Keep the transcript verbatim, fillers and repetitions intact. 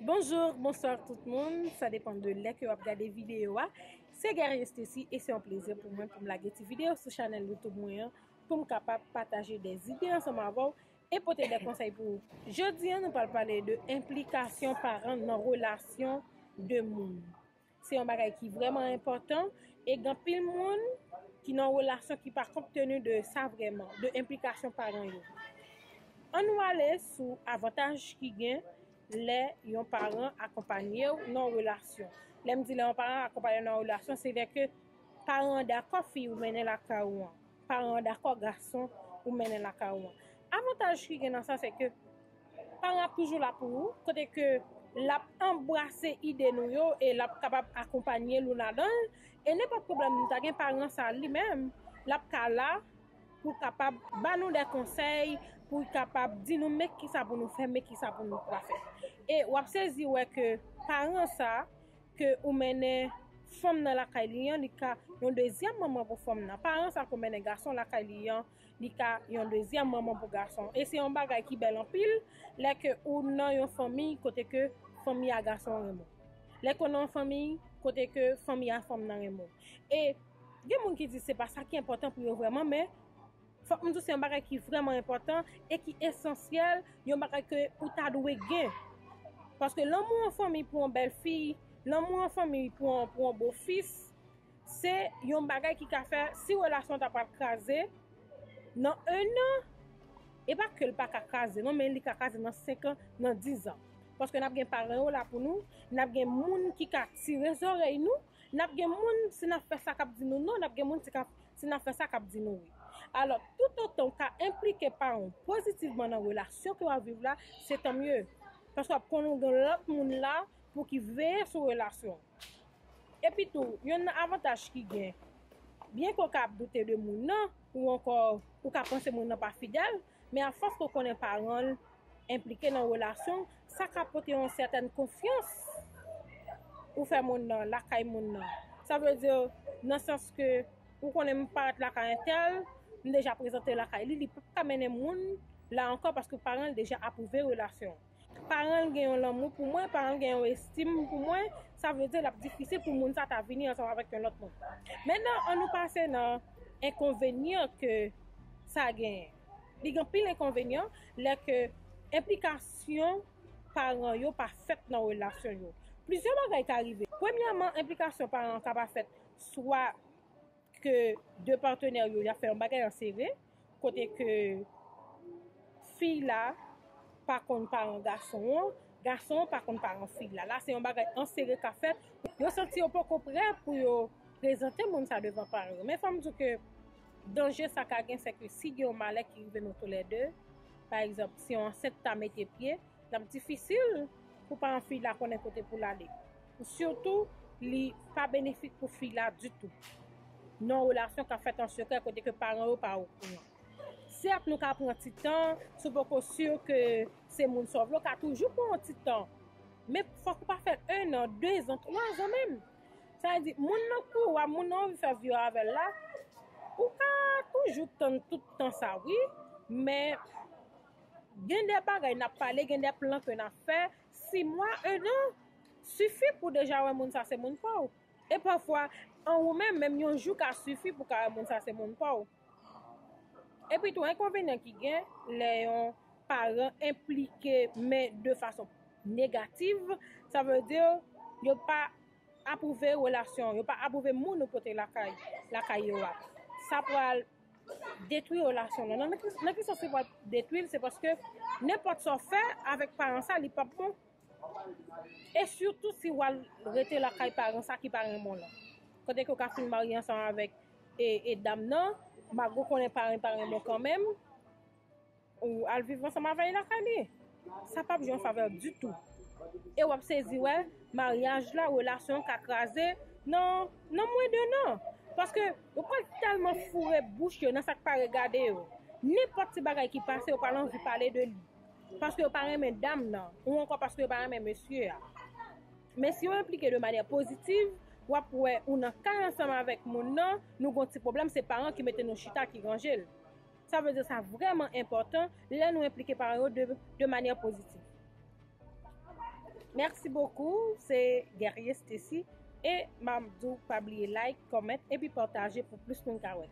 Bonjou, bonswa tout moun. Sa depann de lè ke w ap gade videyo a. Se Guerrier Stacy e se yon plezi pou mwen pou m lage ti videyo sou chanèl YouTube mwen an pou m kapab pataje de zide ansanm avè w e pote de konsèy pou ou. Jodi a, nou pral pale de enplikasyon paran nan relasyon de moun. Se yon bagay ki vrèman enpòtan e gen anpil moun ki nan relasyon ki pa kont teni de sa vrèman, de enplikasyon paran yo. Ann nou ale sou avantaj ki gen lè yon paran akonpanye w nan relasyon. Lè m di lè yon paran akonpanye w nan relasyon, se lè ke paran an dakò fi ou mennen lakay ou an. Paran an dakò gason ou mennen lakay ou an. Avantaj ki gen nan sa, se ke paran ap toujou la pou ou, kote ke l ap anbrase ide nou yo e l ap kapab akonpanye nou ladan l. E nenpòt pwoblèm nou ta gen, paran sa li menm, l ap ka la pou kapab ba nou de konsèy, pou kapab di nou men kisa pou nou fè, men kisa pou nou pa fè. E w ap sezi wè ke paran sa ke ou mennen fanm nan lakay li an, li ka yon dezyèm manman pou fanm nan. Paran sa ke ou mennen gason lakay li an, li ka yon dezyèm manman pou gason. E se yon bagay ki bèl anpil lè ke ou nan yon fanmi kote ke fanmi a gason renmen w. Lè ke ou nan yon fanmi kote ke fanmi a fanm nan renmen w. E gen moun ki di se pa sa ki enpòtan pou yo vrèman, men fòk m di w se yon bagay ki vrèman enpòtan e ki esansyèl, yon bagay ke ou ta dwe gen. Paske lanmou an fanmi pou yon bèl fi, lanmou an fanmi pou yon, pou yon bo fis, se yon bagay ki ka fè, si relasyon ta pral kraze nan en an, e pa ke l pa ka kraze non, men li ka kraze nan senk an, nan diz an. Paske n ap gen paran yo la pou nou, n ap gen moun ki ka tire zòrèy nou, n ap gen moun, si n ap fè sa, k ap di nou non, n ap gen moun ki ka, si n ap fè sa, k ap di nou wi. Alò, toutotan w ka enplike paran w pozitivman nan relasyon ke w ap viv la, se tanmye. Paske w ap konnen w gen lòt moun la pou ki veye sou relasyon w. Epi tou, yonn nan avantaj ki gen, byen ke w ka ap doute de moun nan, ou ankò ou ka panse moun nan pa fidèl, men afòs ke w konnen paran l enplike nan relasyon, sa ka pote yon sètèn konfyans ou fè moun nan, lakay moun nan. Sa vle di, nan sans ke ou konnen m parèt lakay entèl, m deja prezante lakay li, li p ap ka mennen moun la ankò paske paran l deja apwouve relasyon. Paran l gen yon lanmou pou mwen, paran l gen yon estim pou mwen, sa vle di l ap difisil pou moun sa ta vini ansanm avèk yon lòt moun. Mentnan, ann nou pase nan enkonvenyan ke sa genyen. Li gen anpil enkonvenyan lè ke enplikasyon paran yo pa fèt nan relasyon yo. Plizyè bagay ka rive. Premyèman, enplikasyon paran an ka pa fèt swa ke de patenè yo, y ap fè yon bagay an sere, kote ke fi la pa konn paran gason an, gason an pa konn paran fi la. La, se yon bagay an sere k ap fèt. Yo santi yo poko prè pou yo prezante moun sa devan paran yo. Men fò m di w ke danje sa ka gen, se ke si gen yon malè ki rive nou toulède, pa egzanp, si yon ansent ta mete pye, l ap difisil pou paran fi la konnen kote pou l ale. Sitou, li pa benefik pou fi la ditou. Nan yon relasyon k ap fèt an sekrè kote ke paran yo pa okouran. Sèt, nou ka pran ti tan, si w poko si ke se moun sa w vle, w ka toujou pran yon ti tan. Men fòk ou pa fè l en an, de zan, twa zan menm. Sa vle di, moun nan kouri, moun nan anvi fè vi w avè l la, ou ka toujou tann tout tan sa, wi, men gen de bagay n ap pale, gen de plan ke n ap fè, sis mwa, en an, sifi pou deja wè moun sa se moun pa w. E pafwa, an ou menm, menm yon jou ka sifi pou ka wè moun sa se moun pa w. Epi tou, enkonvenyan ki gen, lè yon paran enplike, men de fason negatif, sa vle di, yo pa apwouve relasyon, yo pa apwouve moun ou pote lakay, lakay yo a. Sa pral detwi relasyon nan. Nan ki, nan ki sans li pral detwi l? Se paske nenpòt sa w fè avèk paran sa, li p ap bon. E sitou si w al rete lakay paran sa ki pa renmen w lan. Kote ke w ka fin marye ansanm avèk e, e dam nan, malgre w konnen paran pa renmen w kanmenm, ou al viv ansanm avè l lakay li. Sa p ap jwe yon favè ditou. E w ap sezi wè, maryaj la, relasyon an ka kraze nan, nan mwen de nan. Paske yo pral tèlman foure bouch yo nan sa k pa regade yo. Nenpòt ti bagay ki pase, yo pral anvi pale de li. Paske yo pa renmen dam nan, ou ankò paske yo pa renmen mesye a. Men si yo enplike de manyè pozitiv, w ap wè ou nan kay ansanm avèk moun nan, nou gon ti pwoblèm, se paran ki mete nou chita, ki ranje l. Sa vle di sa vrèman enpòtan lè nou enplike paran yo de, de manyè pozitiv. Merci beaucoup, se Guerrier Stacy. E m ap di w pa bliye like, comment epi pataje pou plis moun ka wè.